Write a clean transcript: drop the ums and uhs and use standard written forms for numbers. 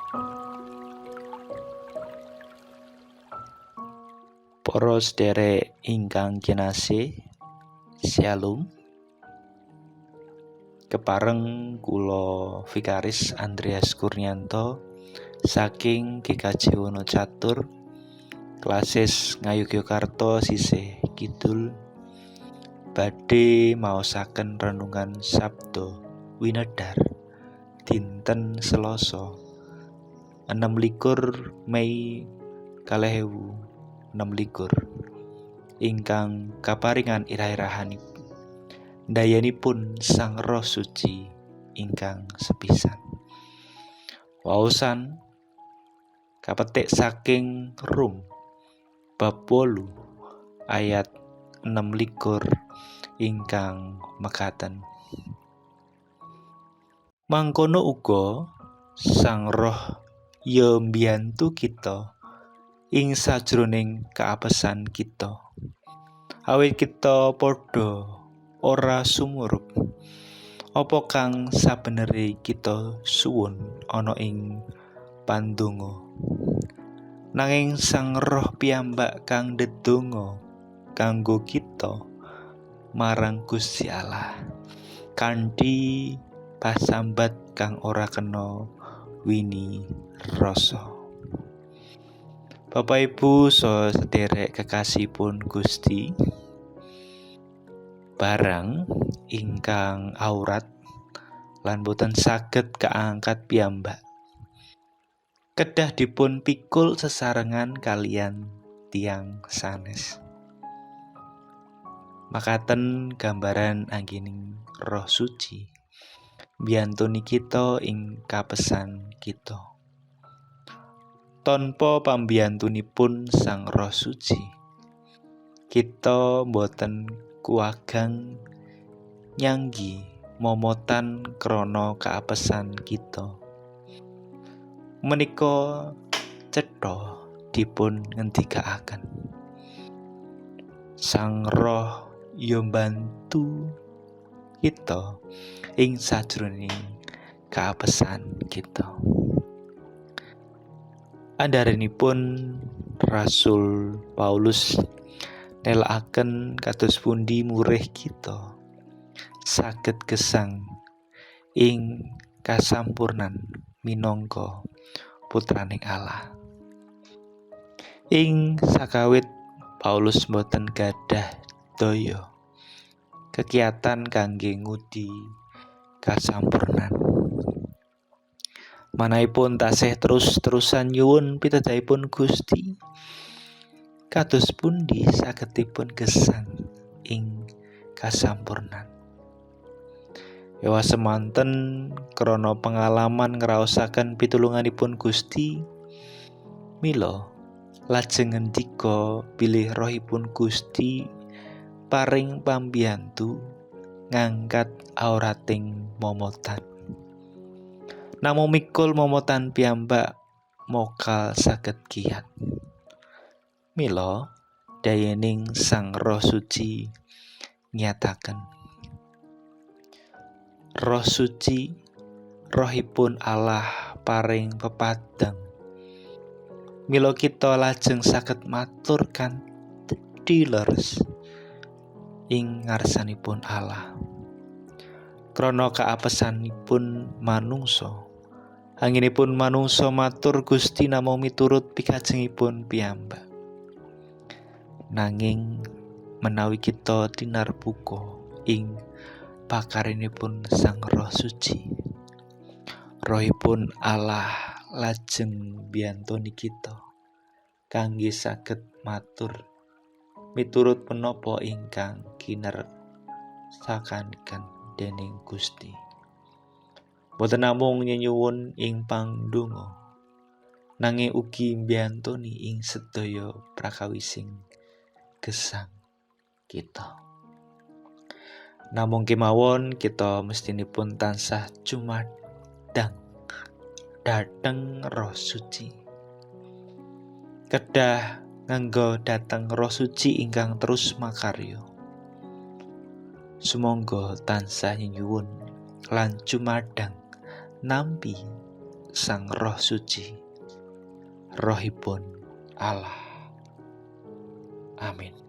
Para sederek ingkang kinasih, Shalom. Kepareng kula Vikaris Andreas Kurnianto saking GKJ Wonocatur, Klasis Ngayogyakarta sisih kidul, badhe maosaken renungan Sabda Winedhar dinten Selasa 26 Mei 2026 ingkang kaparingan irah-irahanipun dayanipun Sang Roh Suci ingkang sepisan. Waosan kapetik saking Rum bab 8 ayat 26 ingkang mekaten. Mangkono uga Sang Roh ya mbiyantu kita ing sajroning kaapesan kita. Awit kita padha ora sumurup apa kang sabenere kita suwun ana ing pandonga. Nanging Sang Roh piyambak kang ndedonga kanggo kita marang Gusti Allah kanthi pasambat kang ora kena wini rasa. Bapak Ibu saha sederek kekasihipun Gusti, barang ingkang aurat lan boten saged kaangkat piyambak kedah dipun pikul sesarengan kaliyan tiyang sanes. Makaten gambaran anggening Roh Suci mbiyantuni kita ing kapesan kita. Tanpa pambiyantunipun Sang Roh Suci, kita boten kuwagang nyanggi momotan krana kaapesan kita. Menika cetha dipun ngendikaaken. Sang Roh ya mbantu kita ing sajroning kaapesan kita. Andharanipun Rasul Paulus nelakaken kados pundi murih kita saged gesang ing kasampurnan minangka putraning Allah. Ing sakawit Paulus boten gadah daya kekiatan kangge ngudi kasampurnan. Manahipun tasih terus-terusan nyuwun pitedahipun Gusti, kados pundi sagedipun gesang ing kasampurnan. Ewa semanten krana pengalaman ngraosaken pitulunganipun Gusti, mila lajeng ngendika bilih rohipun Gusti paring pambiyantu ngangkat aurating momotan. Namung mikul momotan piyambak mokal saged kiyat. Mila dayaning Sang Roh Suci nyataken, Roh Suci rohipun Allah paring pepadang. Mila kita lajeng saged matur kanthi leres ing ngarsanipun Allah. Krana kaapesanipun manungsa, anggenipun manungsa matur Gusti namung miturut pikajengipun piyambak. Nanging menawi kita tinarbuka ing pakarinipun Sang Roh Suci, rohipun Allah lajeng mbiyantuni kita kangge saged matur miturut menapa ingkang kinersakaken dening Gusti. Boten namung nyenyuwun ing pandonga, nanging ugi mbiyantuni ing sedaya prakawising gesang kita. Namung kemawon kita mestinipun tansah cumadang dhateng Roh Suci. Kedah nganggo dhateng Roh Suci ingkang terus makarya. Sumangga tansah nyenyuwun lan cumadang nampi Sang Roh Suci, Rohipun Allah. Amin.